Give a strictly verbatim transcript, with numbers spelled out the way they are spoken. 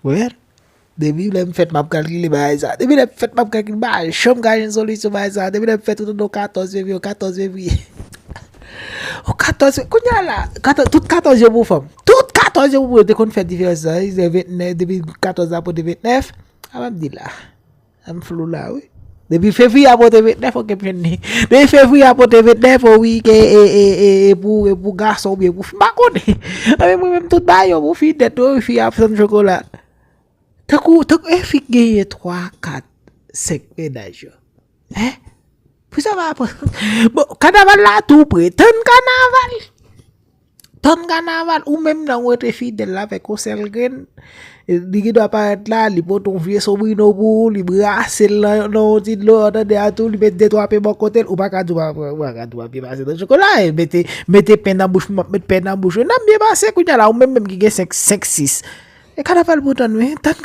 Well, depi lè m fèt m ap kalkile bagay sa. Depi lè m fèt m ap kalkile bagay, janm ka jwenn solisyon bagay sa. Depi lè m fèt ou tande yon katòz fevriye, yon katòz fevriye. Yon katòz, kounye a la, katòz, tout katòz yo pou fanm. Tout katòz yo pou fanm. Yo te konn fè diferans sa, wi, se vennèf, depi katòz la pote vennèf. A m ap di la. M flou la, wi. Depi fevriye a pote vennèf, oke, m jwenn li. Depi fevriye a pote vennèf, o wi, ke e, e, e, e pou, e pou gason oubyen pou fi, m pa konnen. Anben, mwen menm, tout bagay yo pou fi nèt, wi, fi ap tann chokola. Tankou, tankou, e fi k genyen twa, kat, senk mennaj yo. Hein? Pou sa va aprann. Bon, kanaval la tou pre. Tann kanaval. Tann kanaval. Ou menm nan ou rete fidèl la avèk yon sèl grenn. Li gen dwa parèt la, li pote yon vye sobrino pou ou, li brase l nan, nan yon ti dlo, tande a tou, li met de twa pen bò kote l, ou pa ka di w pa, ou pa ka di w pa byen pase nan chokola, e mete, mete pen nan bouch, m ap met pen nan bouch ou, n ap byen pase kounye a la, ou menm menm ki gen senk, senk, sis. E kanaval pou tann, wi, tann